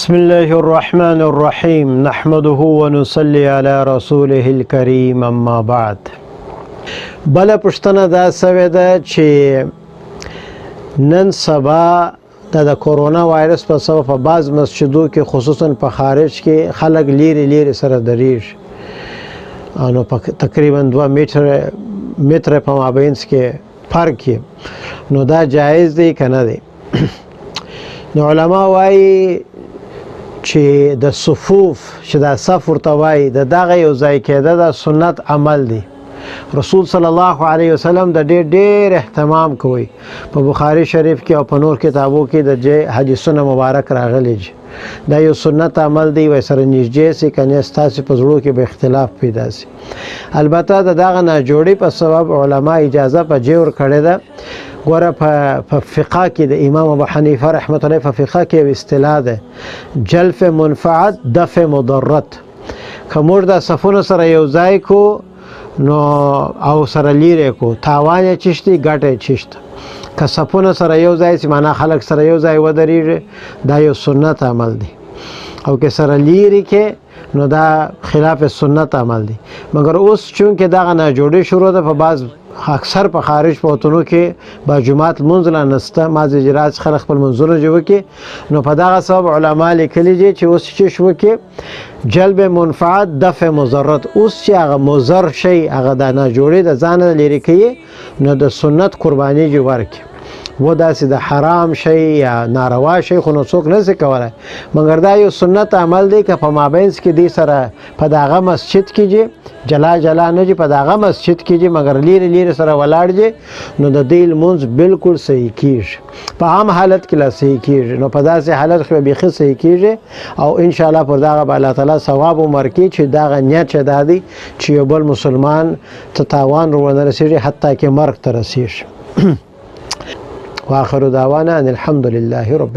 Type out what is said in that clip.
بسم الله الرحمن الرحیم، نحمده ونصلي علی رسوله الكریم، اما بعد. بله پوښتنه دا سوې ده چې نن سبا د کورونا وایرس په سبب په بعض مسجدو کې، خصوصا په خارج کې، خلک لیرې لیرې سره درېږي، نو په تقریبا 2 متر په مابینس کې فرق یې، نو دا جایز دی که نه دی؟ نو علما وایي چې د صفوف، چې دا صف ورته وایي، د دغه یو ځای کېده د سنت عمل دی. رسول صلی الله علیه وسلم د ډېر ډېر اهتمام کوي. په بخاری شریف کې او په نور کتابو کې د جې حدیثونه مبارک راغلي دي. دا یو سنت عمل دی، وای سره نږدې سي، کنه ستاسو په زړو کې به اختلاف پیدا سي. البته د دغه ناجوړي په سبب علما اجازه په جې ور کړې ده. ګوره، په فقه کې د امام ابو حنیفه رحمت الله په فقه کې یو اصطلاح ده: جلب منفعت، دفع مضرت. که موږ د صفونو سره یو ځای کو نو او سره لیرې کو، تاوان یې چشتي، ګټه یې چشته. که صفونه سره یو ځای سي، معنا خلک سره یو ځای ودرېږي، دا یو سنت عمل دی، او که سره لیرې کې نو دا خلاف سنت عمل دی. مګر اوس چونکه دغه ناجوړي شروع ده، په بعض اکثر په خارج په وطنو کې با جماعت لمونځ لا نسته، مازې جرات خلک خپل منځونه جوړ کړي، نو په دغه سبب علما لیکلي دي چې اوس چې شو کې جلب منفعت، دفع مضرت، اوس چې هغه مضر شي، هغه د ناجوړي د ځانه لرې کوي، نو د سنت قرباني جې ورکړي. و داسې د حرام شی یا ناروا شی خو نو څوک نه سي کولای، مګر دا یو سنت عمل دی که په مابینس کې دی سره په دغه مسجد کې جي جلا جلا نه جي، په دغه مسجد کې جي مګر لیرې لیرې سره ولاړ جي، نو د دې لمونځ بالکل صحیح کیږي. په عام حالت کې لا صحیح کیږي، نو په داسې حالت کې به بیخي صحیح کیږي، او ان شاء الله پر دغه به الله تعالی ثواب ورکړي چې دغه نیت چې دا دی چې یو بل مسلمان ته تاوان ورنه رسیږي، حتی کې مرګ ته رسیږي. واخر دعوانا ان الحمد لله رب